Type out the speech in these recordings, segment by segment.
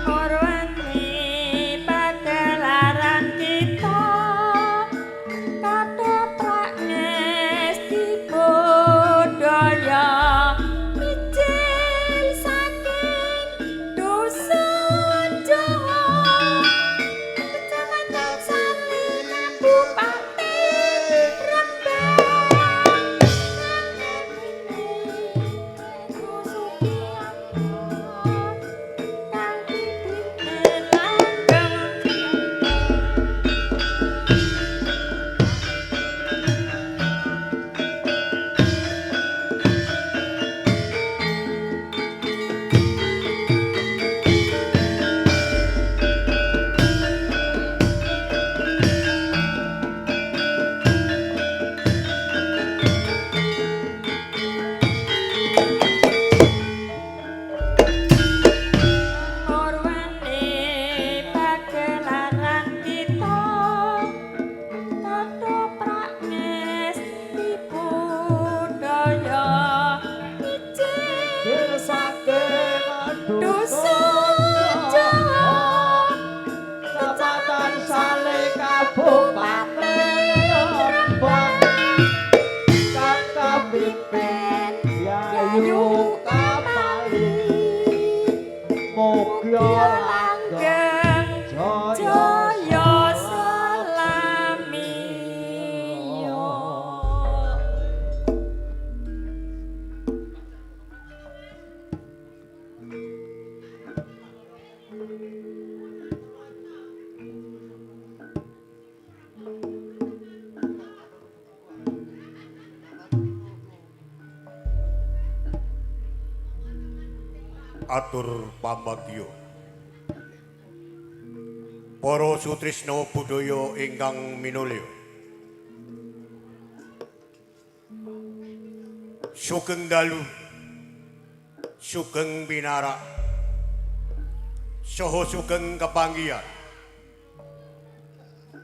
Murwani pagelaran kita ketoprak ngesti budaya mijil saking dusun Jawa, Kecamatan Sale, Kabupaten Rembang. Kang pimpin langgeng. Murwani pagelaran kita ketoprak ngesti budaya mijil saking dusun Jawa, Kecamatan Sale, Kabupaten Rembang, kang kapimpin Yayu Kamali, mugia langgeng langgeng jaya jaya selamiya. Atur pambagya. Para sutrisna budaya ingkang minulya. Sugeng dalu. Sugeng pinarak. Saha sugeng kepanggihan.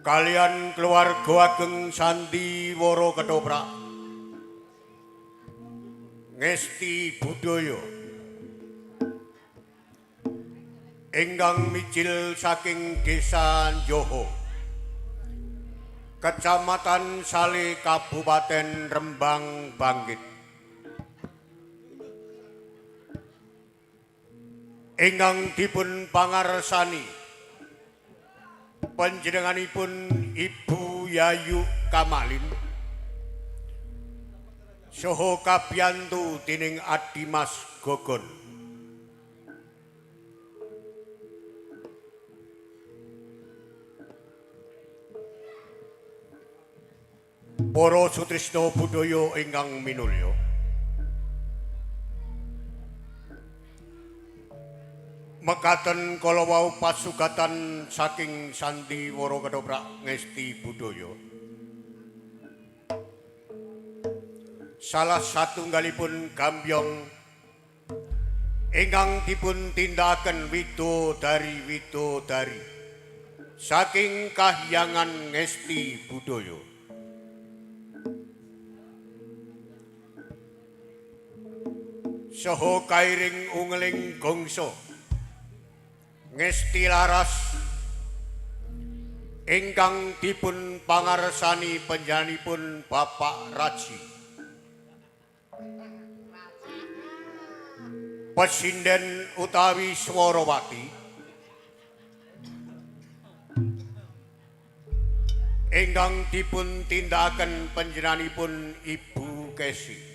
Kalian keluarga ageng Sandiwara Ketoprak. Ngesti budaya ingkang mijil saking Desa Njoho, Kecamatan Sale, Kabupaten Rembang Bangkit. Ingkang dipun pangarsani panjenenganipun Ibu Yayu Kamalin saha kabiyantu dening Adimas Gogon. Para sutrisna budaya ingkang minulya. Mekaten kala wau pasugatan saking Sandiwara Ketoprak Ngesti Budaya. Salah satunggalipun gambyong ingkang dipun tindakaken widodari widodari saking Kahyangan Ngesti Budaya. Saha kairing ungeling gongso ngesti laras ingkang dipun pangarsani panjenenganipun Bapak Raji. Pesinden utawi Swarawati ingkang dipun tindakaken panjenenganipun Ibu Kesi.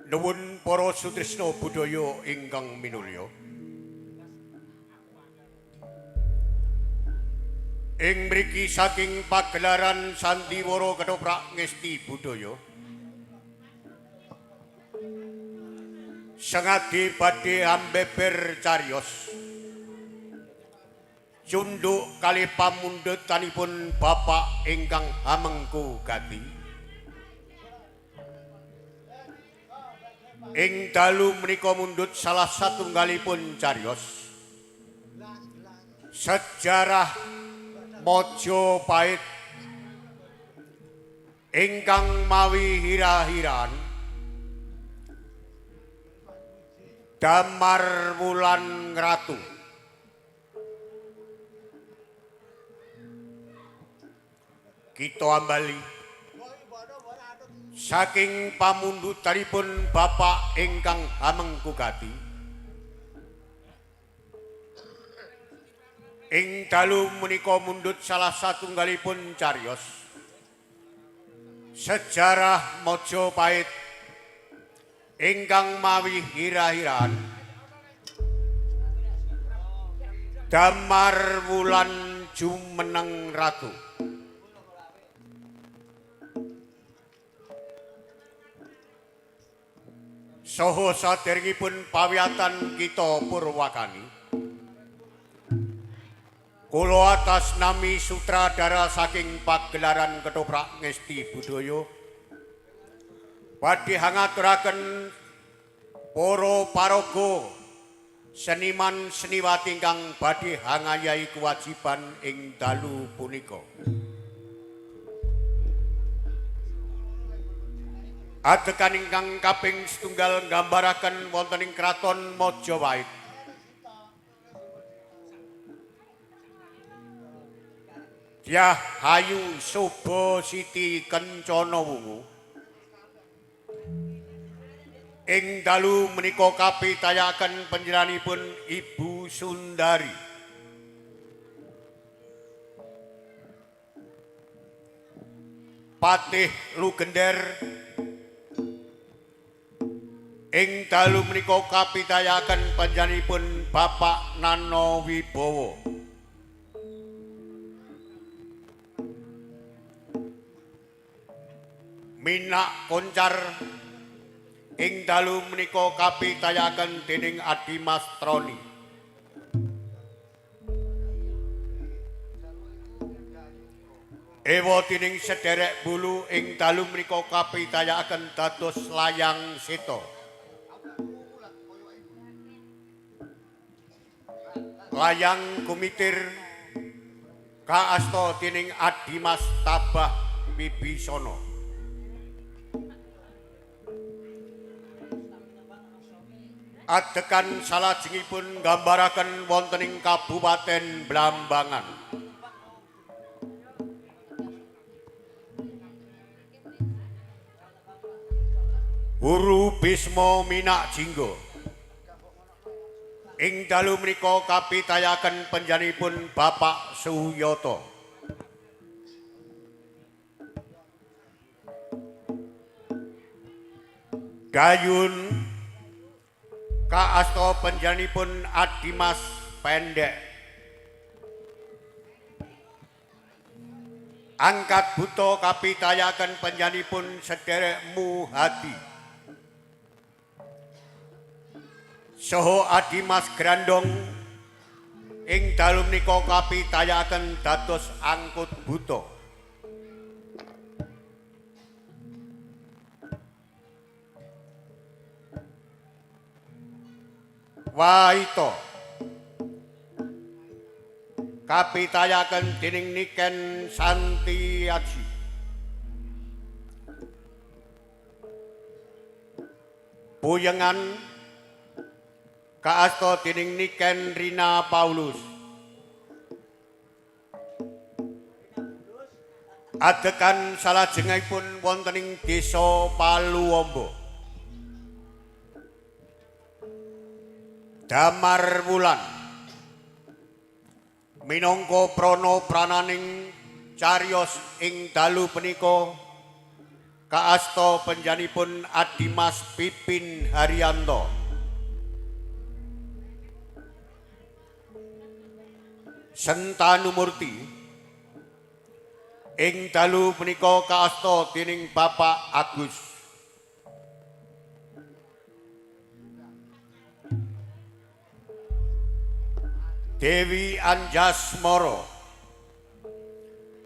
Nuwun para sutrisna budaya ingkang minulya. Ing mriki saking pagelaran Sandiwara Ketoprak Ngesti Budaya. Sengadi badhe ambeber cariyos. Cunduk kali pamundhutanipun Bapak ingkang hamengku gati. Ing dalu menika mundhut salah satunggalipun cariyos. Sejarah Majapahit ingkang mawi hira-hiran Damar Wulan Ratu. Kita ambali saking pamundhutanipun Bapak ingkang hamengku gati. Ing dalu menika mundhut salah satunggalipun cariyos sejarah Majapahit ingkang mawi hira-hiran Damar Wulan Jumeneng Ratu. Saha saderengipun pawiyatan kita purwakani, kula atas nami sutradara saking pagelaran Ketoprak Ngesti Budaya badhe hangaturaken para paraga seniman seniwati ingkang badhe hangayahi kewajiban ing dalu punika. Adegan ingkang kaping setunggal nggambaraken wonten ing kraton Majapahit. Dyah Hayu Suba Siti Kencana Wungu. Ing dalu menika kapitayaken panjenenganipun Ibu Sundari. Patih Lugender. Ing dalu menika kapitayaken panjenenganipun Bapak Nano Wibowo. Minak Koncar. Ing dalu menika kapitayaken dening Adimas Troni. Ewa dening sederek bulu ing dalu menika kapitayaken dados layang seta. Layang gumitir kaasta dening Adimas Tabah Wibisana. Adegan salajengipun nggambaraken wonten ing Kabupaten Blambangan. Guru Bisma Minak Jingga. Ing dalu menika kapitayaken panjenenganipun Bapak Suyoto. Gayun kaasta panjenenganipun Adimas Pendek. Angkat buta kapitayaken panjenenganipun sederek Muhadi. Saha Adimas Grandong ing dalu menika kapitayaken dados angkut buta. Waito kapitayaken dening Niken Santi Aji. Buyengan kaasta dening Niken Rina Paulus. Adegan salajengipun wonten ing desa Paluwamba. Damar Wulan minangka prana prananing cariyos ing dalu punika kaasta panjenenganipun Adimas Pipin Haryanto. Sentanumurti ing dalu punika kaasta dening Bapak Agus. Dewi Anjasmara.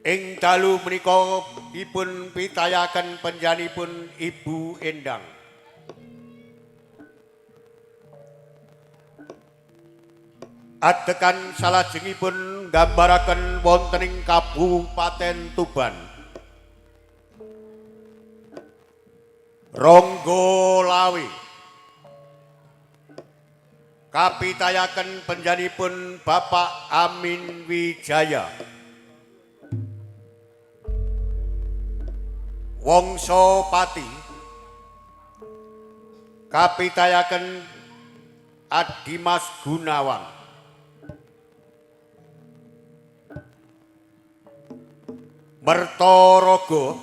Ing dalu menika dipun pitayaken panjenenganipun Ibu Endang. Adegan salajengipun nggambaraken wonten ing Kabupaten Tuban. Ronggo Lawe kapitayaken panjenenganipun Bapak Amin Wijaya. Wongso Pati kapitayaken Adimas Gunawan. Mertaraga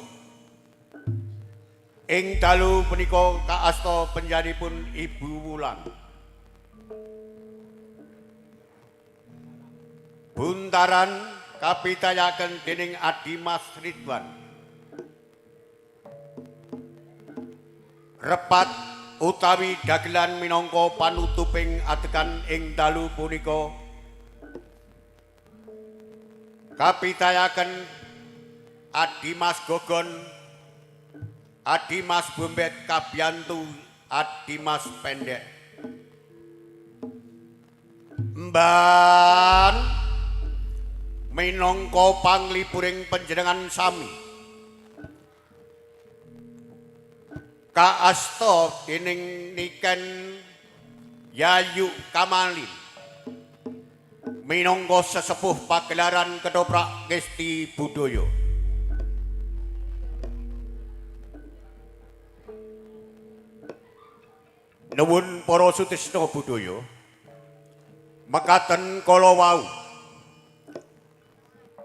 ing dalu punika kaasta panjenenganipun Ibu Wulan. Buntaran kapitayaken dening Adimas Ridwan. Repat utawi dagelan minangka panutuping adegan ing dalu punika kapitayaken Adimas Gogon, Adimas Bombet kabiyantu Adimas Pendek. Mban minangka panglipuring panjenengan sami kaasta dening Niken Yayu Kamalin minangka sesepuh pagelaran ketoprak Ngesti Budaya. Nuwun para sutrisna budaya, mekaten kala wau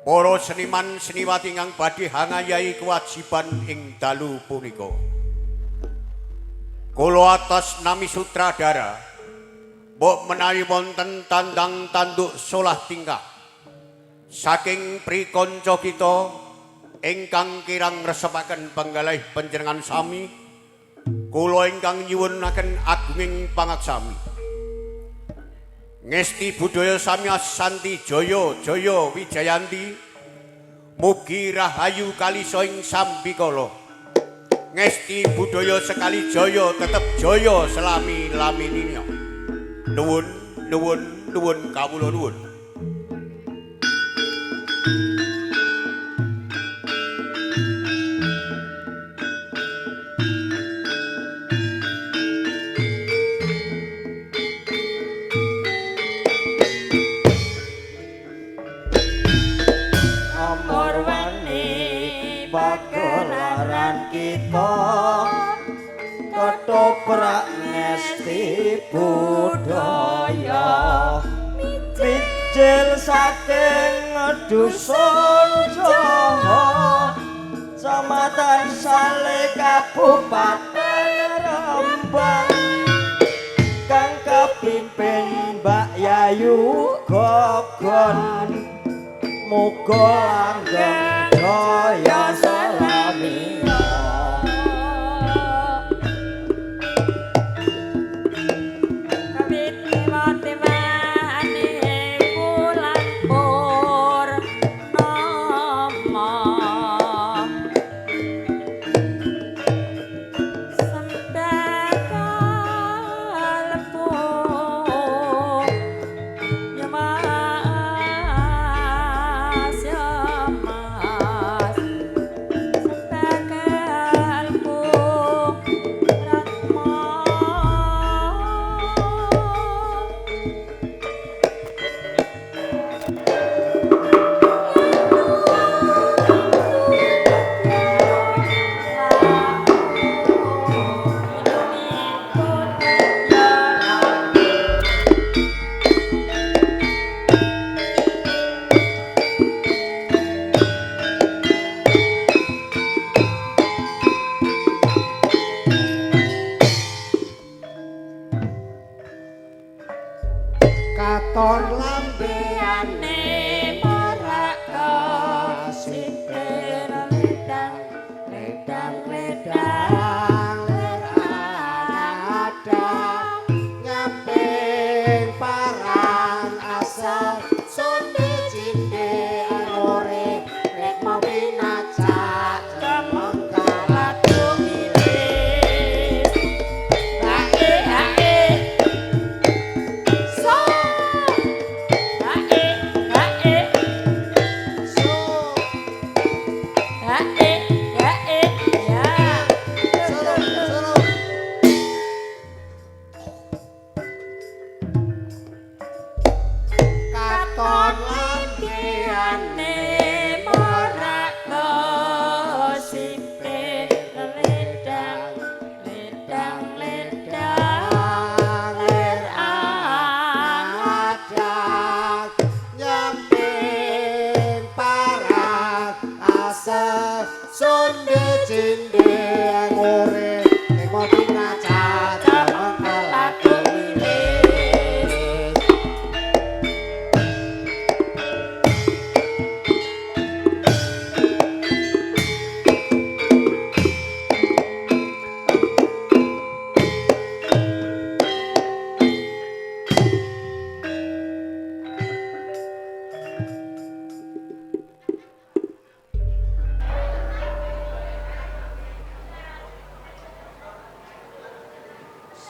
para seniman seniwati ingkang badhe hangayahi kewajiban ing dalu punika. Kula atas nami sutradara mbok menawi wonten tandang tanduk solah tingkah saking prikanca kita ingkang kirang ngresepaken panggalih panjenengan sami, kula ingkang nyuwunaken agunging pangaksami. Ngesti budaya samya santi jaya jaya wijayanti, mugi rahayu kalisa ing sambikala. Ngesti budaya sekali jaya tetep jaya selami laminina. Nuwun nuwun nuwun kawula nuwun. Amurweni pagelaran kita ketoprak ngesti budaya mijil saking dusun Jawa Kecamatan Sale Kabupaten Rembang kang kapimpin Mbak Yayu Gogon muga langgeng jaya salamina. Kawit dewa-dewane bulan purnama sembah kalbu ya Mas, ya Mas.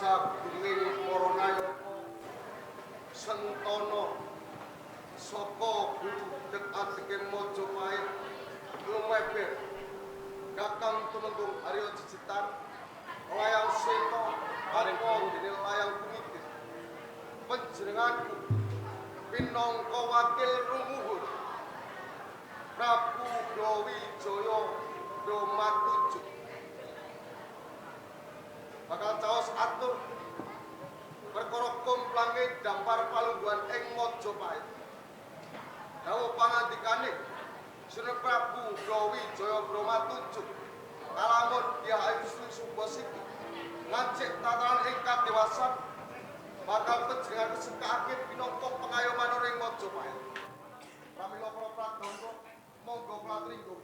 Sagunging para nayaka Sentana saka gudeg adeke Majapahit lumeber Kakang Tumenggung Arya Jejetan Layang Seta arpa dene Layang Kumikir panjenenganku pinangka wakil rumuhur Prabu Brawijaya Brahmatujuh bakal caos atur perkara komplange dampar palungguhan ing Majapahit. Dawuh pangandikane Sunan Prabu Brawijaya Brahmatujuh kalamun Dyah Ayu Sri Subasiti ngajik tataran ing kadewasan bakal panjenengan sekake pinangka pengayoman ing Majapahit. Pramila para pradonga monggo kula tringgo.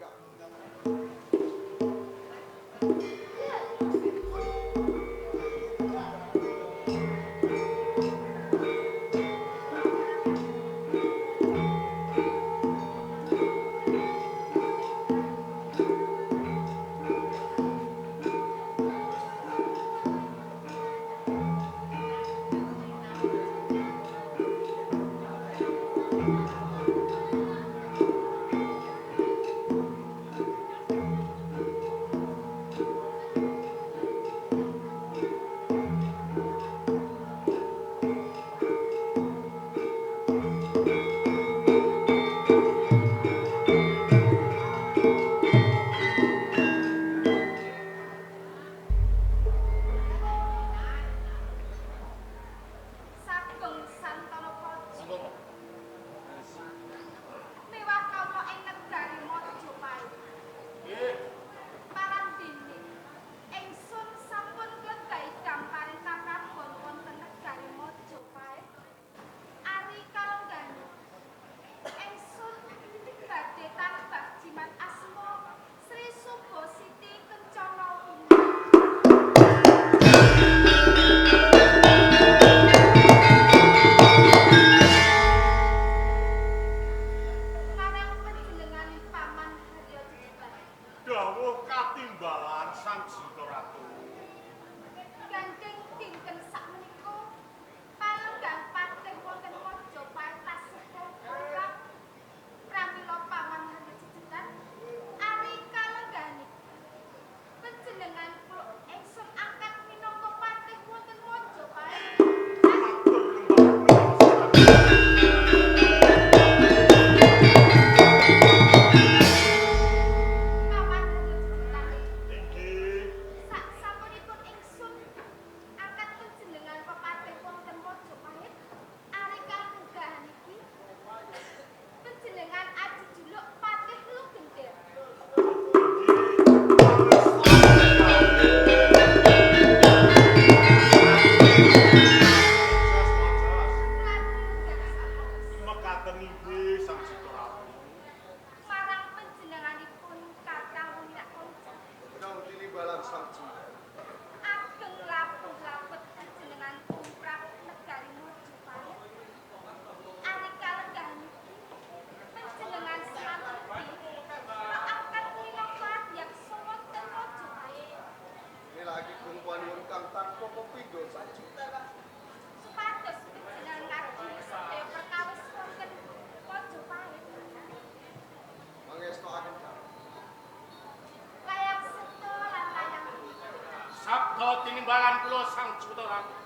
Tinimbalan kula Sang Juta Ratu.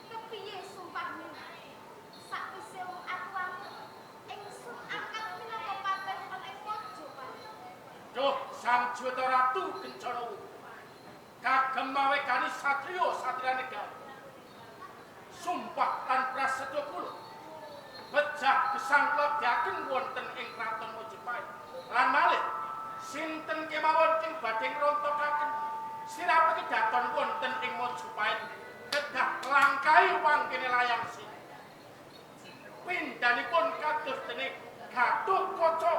Kepiye sumpahmu? Sakwise wong atuan ingsun angkat minangka patih ana ing Majapahit. Duh, Sang Juta Ratu Kencana Wungu. Kagem mawekani satriya satriya negara. Sumpah lan prasetya kula. Bejah gesang kula diaken wonten ing kraton Majapahit. Lan malih sinten kemawon ing badhe ngrontokaken sirapake kedaton wonten ing Majapahit kedah langkahi wangkene Layang Sina. Pindhanipun kados dene Gatotkaca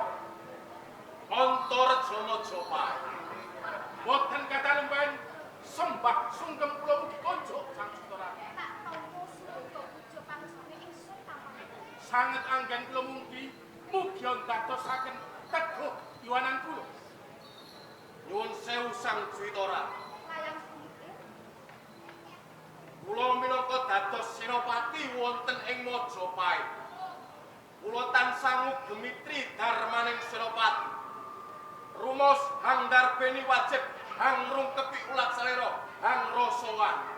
Antareja Majapahit. Boten katalumbahan sembah sungkem kula mugi konjuk Sang Juta Ratu. Tak tampa sumangga puja pangestune ingsun tampa. Sanget anggen kula mugi mugi ndadosaken teguh yuwanan kula. Nyuwun sewu Sang Juwita Ratu. Layang Sumikir. Kula Kula tansah ngugemi tri dharmaning Senopati. Rumaos hang darbeni wajib hang rungkepi ulat salira hang rasa wani.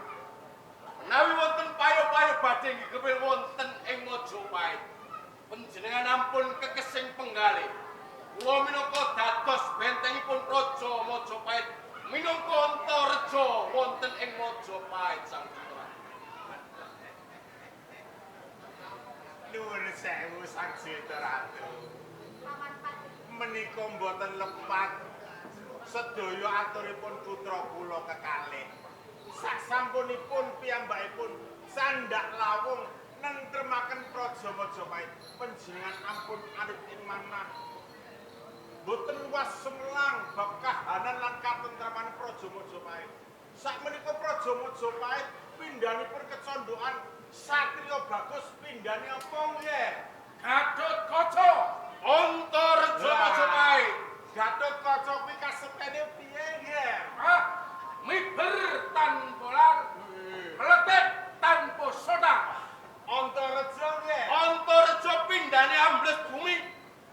Menawi wonten payo-payo badhe nggebil wonten ing Majapahit, panjenengan ampun kekesing penggalih. Kula minangka dados bentengipun Raja Majapahit minangka Antareja wonten ing Majapahit Sang Juwita. Nuwun sewu Sang Juwita Ratu. Paman Patih. Menika mboten lepat sedaya aturipun putra kula kekalih. Sasampunipun piyambakipun sandhak lawung nentremaken Praja Majapahit, panjenengan ampun alit ing manah. Mboten was semelang bab kahanan lan katentreman Praja Majapahit. Sakmenika Praja Majapahit pindhanipun kecondokan satriya bagus pindhane apa nggih? Gatotkaca Antareja Majapahit. Gatotkaca kuwi kasetene piye nggih? Ah, miber tanpa lar, meletik tanpa sota. Antareja nggih. Antareja pindhane ambles bumi,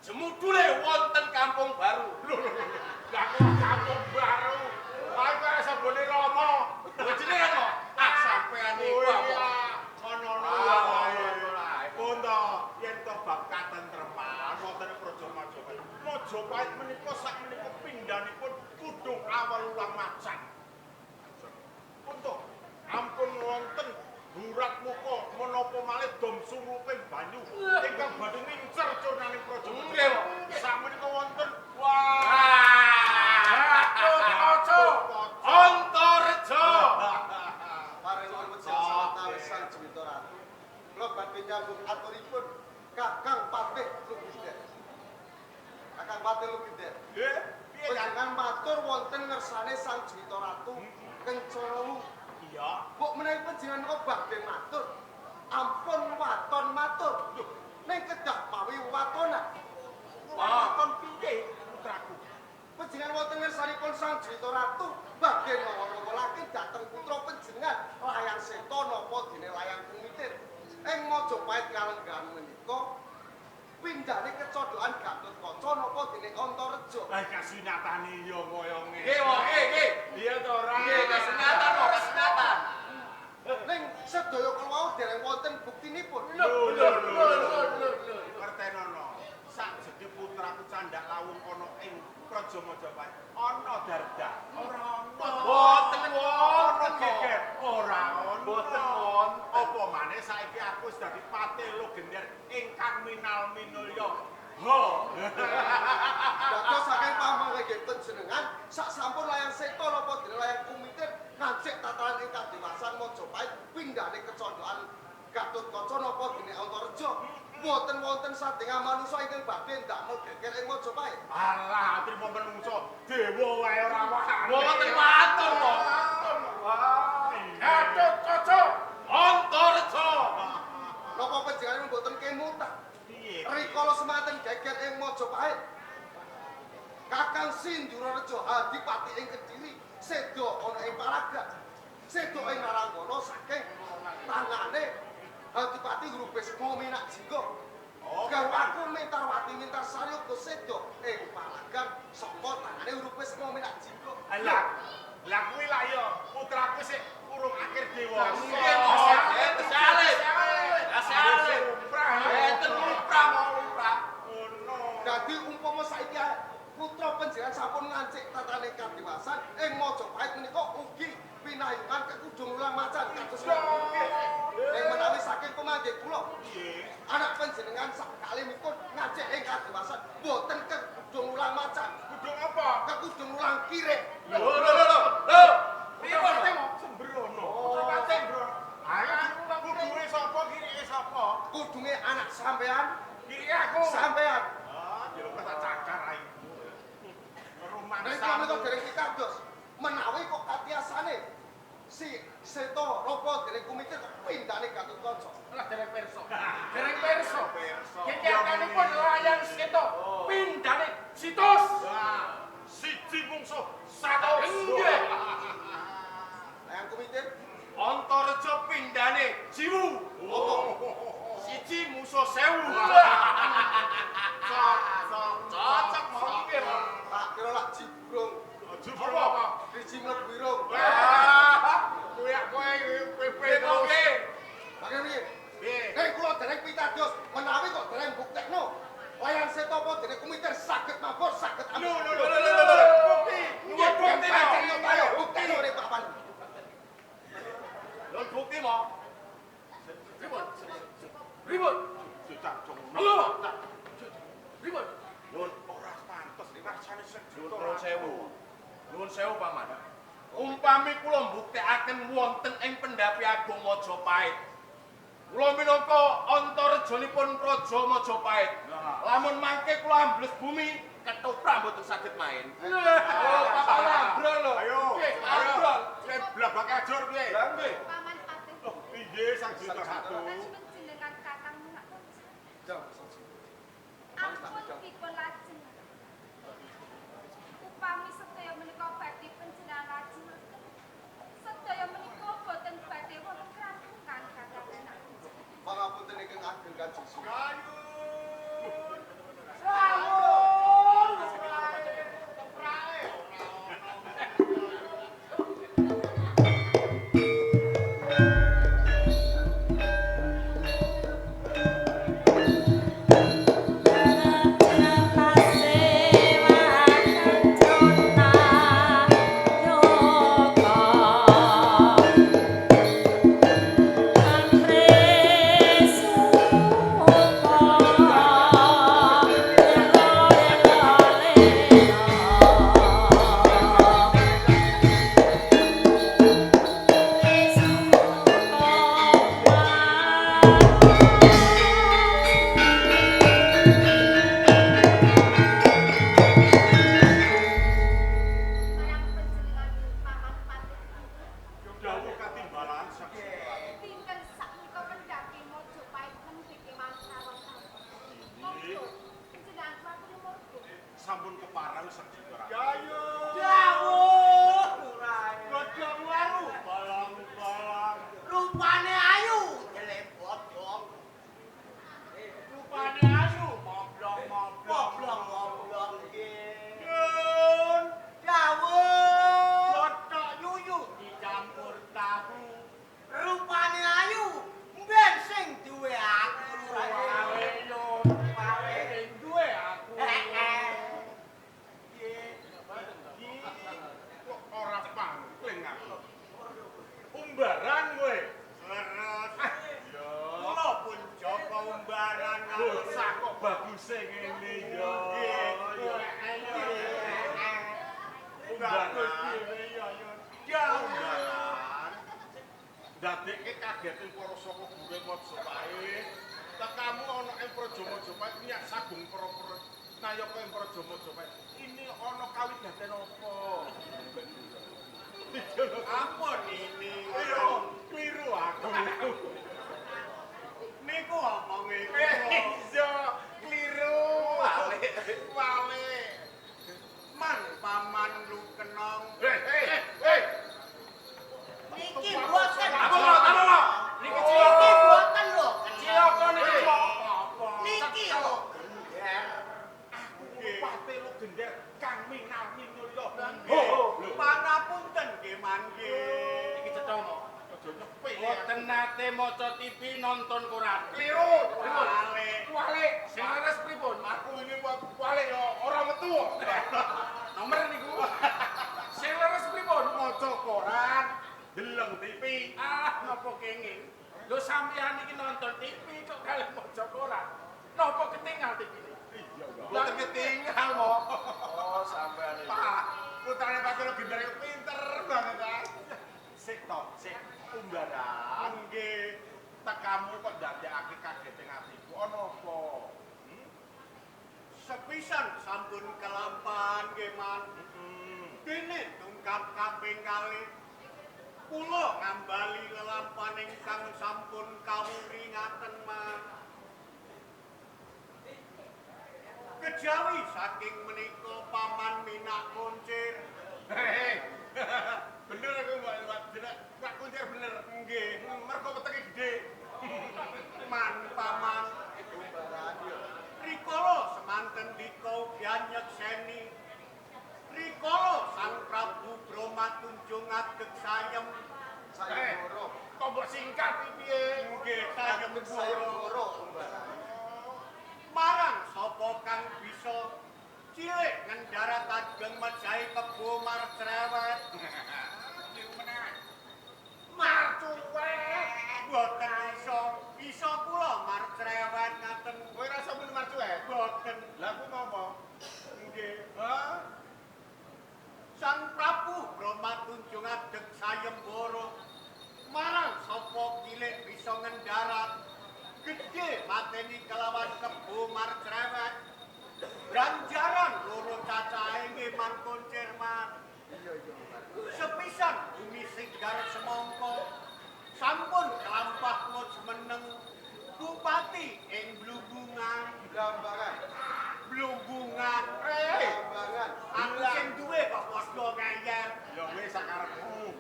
jemudule wonten kampung baru. Lho lho lho. Lah kok kampung baru. Lah kok sabone Rama. Lho jenengan kok ah sampean niku apa? Ngono Ah, wae. ngono wae. Pun to yen to bab katentreman wonten Praja Majapahit. Majapahit menika sakmenika pindhanipun kudung awal ulang macan. Pun to ampun wonten burat muka menapa malih dom sumruping banyu ingkang badhe ngincer curnaning Praja Nggih, Pak. Sakmenika wonten wah Gatotkaca Antareja. Paring nuwun sawetawis Sang Juwita Ratu. Kula badhe nyambung aturipun Kakang Patih Lukinden. Kakang Patih Lukinden. Nggih, piye Kang? Panjenengan matur wonten ngersane Sang Juwita Ratu Kencana Wungu. Iya. Mbok menawi panjenengan kok badhe matur, ampun waton matur. Ning kedah mawi watonan. Waton piye putraku? Panjenengan wonten ngersanipun Sang Juwita Ratu badhe nawa-nawalaken dhateng putra panjenengan Layang Seta napa dene Layang Kumitir. Ing Majapahit kalenggahan menika pindhane kecodokan Gatotkaca napa dene Antareja. Lah kasunatane ya kaya ngene. Nggih, Wong, nggih, nggih. Iya to ora? Nggih, kasunatan kok, kasunatan. Ning sedaya kala wau dereng wonten buktinipun. Lho lho lho lho. Ngertenono. Sakjege putraku candhak lawung ana ing Praja Majapahit. Ana Darda. Ora ana. Boten wonten Ana geger. Ora ana. Boten wonten. Apa maneh saiki aku wis dadi patih Logender ingkang minal minulya. Ho. Dados saking pamangke panjenengan sak sampun Layang Seta napa dene Layang Kumitir ngancik tataran ing kadiwasan Majapahit pindhane kecondokan Gatotkaca napa dene Antareja. Boten wonten sadinga manusa ingkang badhe ndamel geger ing Majapahit. Alah, trimo menungso dewa wae ora wani. Boten wonten kok. Wah. Gatotkaca Antareja. Napa panjenengan mboten kemutan? Piye? Rikala semanten geger ing Majapahit. Kakang Sindurareja Adipati ing Kediri seda ana ing Paraga. Seda ing Naranggana saking tangane Adipati Grubesma Minak Jingga. Oh, Garwaku Mintarwati Mintarsari uga seda ing Palagan saka tangane Grubesma Minak Jingga. Lah, lah kuwi lah ya putraku sik urung akhir dewasa. Nggih, Mas. Tesih alit. Tesih alit. Enten lumrah mau lumrah. Ngono. Dadi umpama saiki putra panjenengan sampun ngancik tatane kadiwasan ing Majapahit menika ugi pinayungan kekudung ulang macan kados ing menawi saking pemanggih kula Piye? anak panjenengan sak kalimipun ngancik ing kadiwasan boten kekudung ulang macan, Kudung apa? kekudung ulang kirik. Lho lho lho lho. Lho. Piye Pak? Sembrono. Putra Patih. Ayo kudunge sapa kirike sapa? Kudunge anak sampean, Kirike aku. sampean. Ah, ya kok tak cakar ae. Ning kula menika dereng pitados menawi kok katiasane si Seta Rapa dereng Kumitir kok pindhane Gatotkaca. Lah dereng pirsa. Dereng pirsa. Pirsa. Kekiyatanipun Layang Seta pindhane situs. Wah, siji mungsuh satus. Nggih. Layang Kumitir Antareja pindhane jiwu. apa? Siji musuh 1000. Bukti mo. Pripun? Pripun? Lho. Pripun? Nuwun ora pantes rasane sing Nuwun sewu. Nuwun sewu Paman. Umpami kula mbuktekaken wonten ing Pendapi Agung Majapahit. Kula minangka antarejanipun Praja Majapahit. Lamun mangke kula ambles bumi, ketoprak mboten saged main. Oh, Paman ambrol lho. Ayo, ambrol. Blabake ajur piye? Lah nggih. Paman Patih. Loh, piye Sang Juwita Ratu? Panjenengan kakang Minak Kunci. Ampun dipun lajeng. Upami sedaya menika badhe panjenengan lajengaken. Sedaya menika boten badhe wonten krampungan kakang Minak Kunci. Pangapunten ingkang ageng Kanjeng Sunan. Marang panjenengan Paman Patih. Dawuh katimbalan Sang Juwita Ratu. Dinten sakmenika pendhapi Majapahit nembe kemawon. Monggo panjenengan kula murga. Sampun kepareng Sang Juwita Ratu. Dawuh lurae. Godhong waru bolong-bolong. Rupane ayu jelek bodong. Rupane ayu moblong-moblong. Moblong-moblong nggih. Nyun. Dawuh. Bothok yuyu dicampur tahu. Rupane ayu mben sing duwe aku lurae. Ayo, sing duwe aku. Heeh. Kok ora pangkling aku. Umbaran kowe. Leres. Ya. Kula pun Joko umbaran. Bocah kok baguse ngene ya. Umbaran. Ya. Umbaran. Dadekke kaget ing para saka gure Majapahit. Tekamu ana ing Praja Majapahit minyak sagung para-para nayaka ing Praja Majapahit. Ini ana kawigaten apa? Ampun ini. Iya, kliru aku. Niku omonge kula. Iya, kliru. Wale. Wale. Man paman lu kenong. Hei, hei, hei. Niki boten. Apa lho, apa lho? Niki Niki cilaka. boten lho. Cilaka niki Apa? Niki lho gender. Aku pate lu gender kang minal minulya. Ho, Lho. Panapunten nggih man nggih. Iki cetha mo. Aja nyepil. Boten nate maca TV nonton koran. Kliru. Pripun? Wale. Kuwale, sing leres pripun? Aku ini buat kuwale ya ora metu. Nomor niku. Sing leres pripun? Maca koran, deleng TV. Ah, napa kenging? Lho sampeyan iki nonton TV kok kalih maca koran. Napa ketinggal TV-ne? Iya, Mboten ketinggal mo. Oh, sampean iki. Pak, putrane Pak Kelo Gendar iku pinter banget ah. Sik to, sik umbaran. Nggih. Tekamu kok ndadekake kaget ing atiku ana apa? Sepisan sampun kelampahan nggih man. Dene tungkap kaping kalih. Kula ngambali lelampahan ingkang sampun kawuringaken man. Kejawi saking menika paman Minak Kuncir. Hei. Bener aku Mbak, Mbak Jenak, Mbak Kuncir bener. Nggih, Mergo wetenge gedhe. Man paman Umbaran ya. rikala semanten dika ugi nyekseni. Rikala Sang Prabu Brahma tunjung adeg sayem. Sayembara. Kok mbok singkat iki piye? Nggih, sayembara. Sayembara umbaran. Marang sapa kang bisa cilik ngendarat ageng mejahi kebo marcerewet. Marcuwet. gendar semangka. Sampun kelampah kula jumeneng bupati ing Blumbungan. Blambangan. Blumbungan. Blambangan. Aku sing duwe kok padha ngeyel. Ya wis sakarepmu.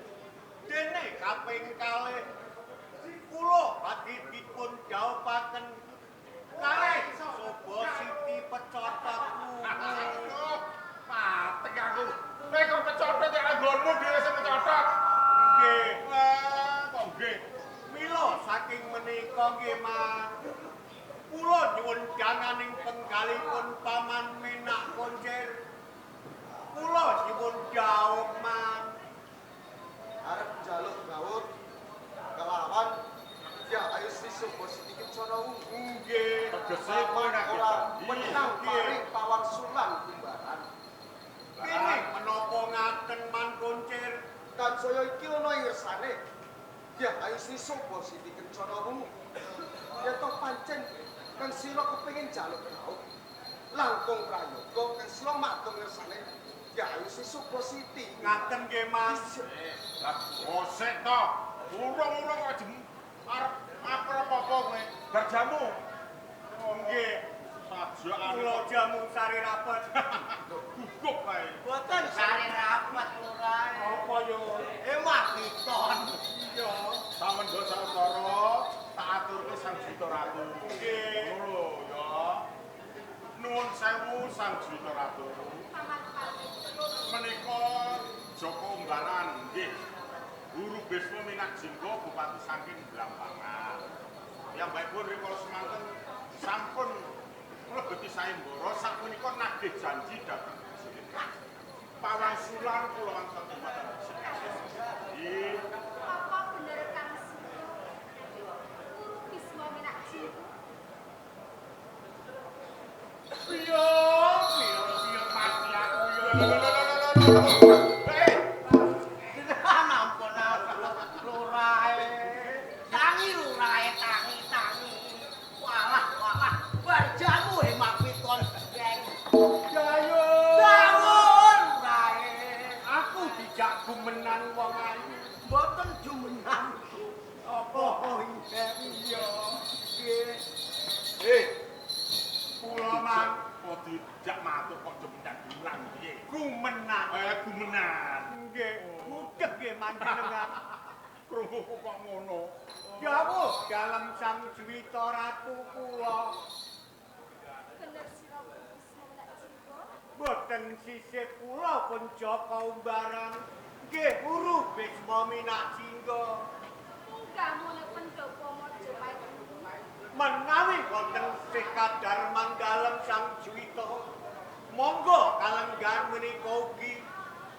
Dene kaping kalih kula badhe dipun dhawuhaken kalih Soba Siti pecotot wungu. Patek aku. Kowe kok pecotot ya anggonmu dhewe sing pecotot. Nggih. Wah, kok nggih. Mila saking menika nggih Mas. Kula nyuwun dananing penggalipun Paman Menak Konjer. Kula nyuwun dhawuh Man. Arep njaluk dawuh kelawan ya Ayu Sri Soba Siti Kencana Wungu. Nggih. Tegese kowe Paman nagih ora janji. menang paring pawangsulan kumbaran. Kene menapa ngaten Man Konjer? Tansaya iki ana ing ngersane. Ya Ayu Sri Soba Siti Kencana Wungu. Yen to pancen kang sira kepengin njaluk dhawuh langkung prayoga kang sira matur ngersane ya Ayu Sri Soba Siti. Ngaten nggih Mas. Lah bosek to. Urung-urung kok jem arep maper apa-apa kowe. Bar jamu. Oh, nggih. Sajakane Kula jamu sari rapet. gugup kae. Boten sare rapat lurah. Apa yo? Emah piton. Iya. Samendha sawetara tak aturke Sang Juwita Ratu. Nggih. Ngono lho ya. Nuwun sewu Sang Juwita Ratu. Paman Palmi. Menika Joko Umbaran nggih. Guru Bisma Minak Jinggo Bupati saking Blambangan. Piyambakipun rikala semanten sampun mlebeti sayembara sapunika nagih janji dhateng panjenengan. Pawangsulan kula wonten dhumateng panjenengan. Nggih. Apa bener kang sira? Guru Bisma Minak Jinggo. Piye piye piye mati aku yo. Lho lho lho lho lho. Eh, Ampun aku lurahe. Tangi lurahe tangi tangi. Walah walah bar jamu emah piton geng. Dayo. Bangun lurahe. Aku dijak gumenan wong ayu. Mboten jumenan. Apa iya iya. Nggih. eh, Kula mang kok dijak matur kok jemenang piye? gumenan. Eh, gumenan. Nggih, mudhek nggih manjenengan. Krunguku kok ngono. Dawuh dalem Sang Juwita Ratu kula Bener sira Guru Bisma Minak Jinggo. boten sisih kula pun Jaka Umbaran. Nggih, Guru Bisma Minak Jinggo. Munggahmu nang pendopo Majapahit. Menawi wonten sekadarman dalem Sang Juwita, monggo kalenggan menika ugi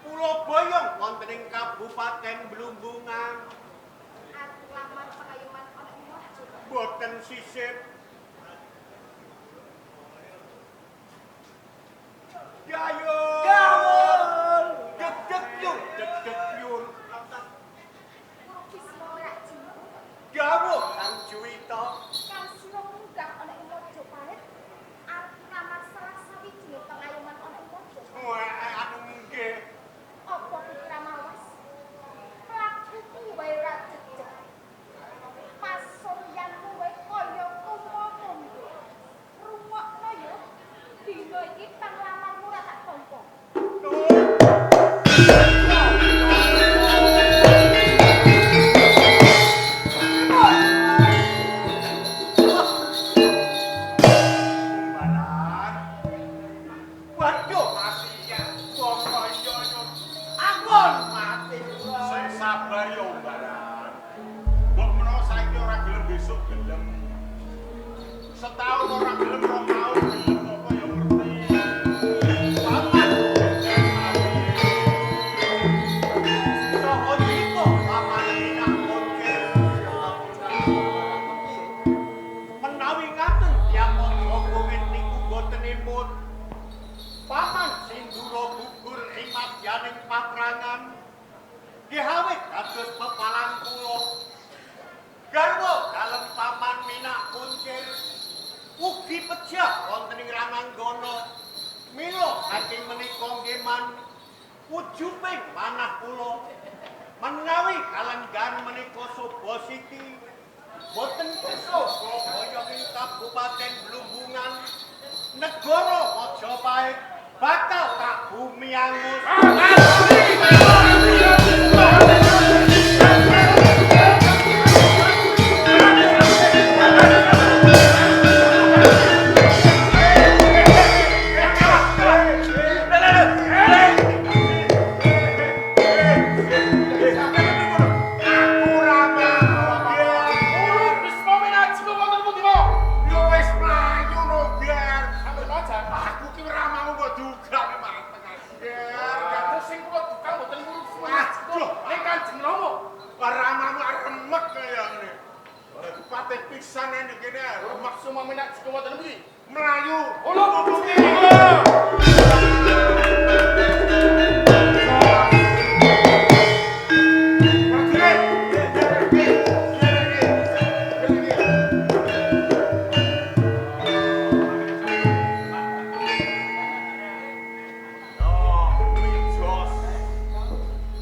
kula boyong wonten ing Kabupaten Blumbungan. Aku lamar pengayoman ana ing Majapahit. Boten sisip. Dayo. Dawuh. Deg-deg yun, deg-deg yun. Guru Bisma Minak Jinggo. Dawuh Sang Juwita. Kang sira munggah ana ing Majapahit arep nglamar salah sawijining pengayoman ana ing Majapahit. Wah, anu nggih. Apa pikiran awas? Mlakuku wae ora jejeg. Pasuryanmu wae kaya kumo-kumbo. Rungokno ya. Dina iki panglamarmu ora tak tampa. Umbaran. Waduh, mati ya. Wong kaya yo. Ampun mati. Sing sabar ya Umbaran. Mbok menawa saiki ora gelem besok gelem. Setahun ora gelem rong taun gelem apa ya ngerti. Paman. Saha dika paman Minak Konjer. Menawi ngaten tiyang Majapahit niku boten imut. Paman Sindura gugur ing madyaning paprangan. Nggih awit dados pepalang kula. Garwa dalem paman Minak Kuncir ugi pejah wonten ing Rananggana. Mila saking menika nggih man wujuding manah kula. Menawi kalenggan menika Subasiti boten pirsa boyong ing Kabupaten Blumbungan negara Majapahit bakal tak bumi angus. Aku Rama. Guru Bisma Minajika wonten pundi, Pak? Yo wis mlayu no, Ger. Sampe pacar. Aku ki ora mau kok dugane mateng aku, Ger. Kados sing kula duka mboten Guru Bisma Minajika. Aduh. Ning Kanjeng Rama. Ramamu remek kaya ngene. Ora dipatih pisan nek kene remek Bisma Minajika wonten pundi? mlayu. Kula Gusti.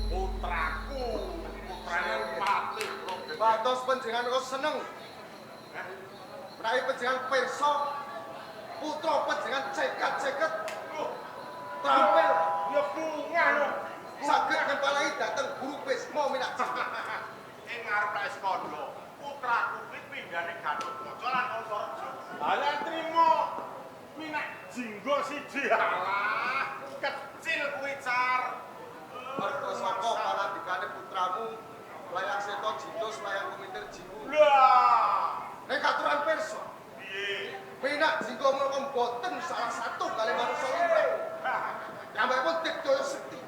Putraku, putrane patih Batos panjenengan kok seneng. Menawi panjenengan pirsa putra panjenengan cekat-ceket terampil Ya bunga no. saged ngempalahi dhateng Guru Bisma Minajika. Ing ngarep wis kandha, putraku kuwi pinggane Gatotkaca lan Antareja. Halah trimo minak jinggo siji alah, kecil kuwi car. Mergo saka panandikane putramu layang seta jitus layang kumitir jiwu. Lah, Ning katuran pirsa, piye? Minak jinggo menika mboten salah satu kali manungsa lumrah. Piyambakipun digdaya sekti.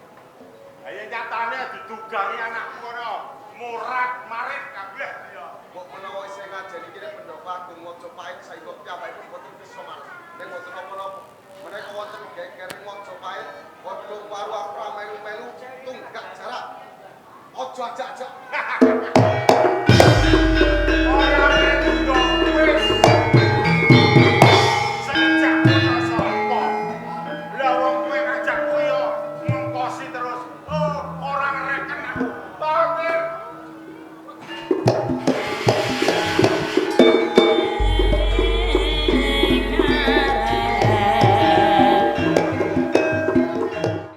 Ayo nyatane didugangi anakku kono. Morat marit kabeh ya. Mbok menawa isih ngajeni kene Pandhawa Agung Majapahit saengga piyambakipun boten bisa marang. Ning boten napa-napa. Menawi wonten geger ing Majapahit, padha waru aku melu-melu tunggak jarak. Aja ajak-ajak.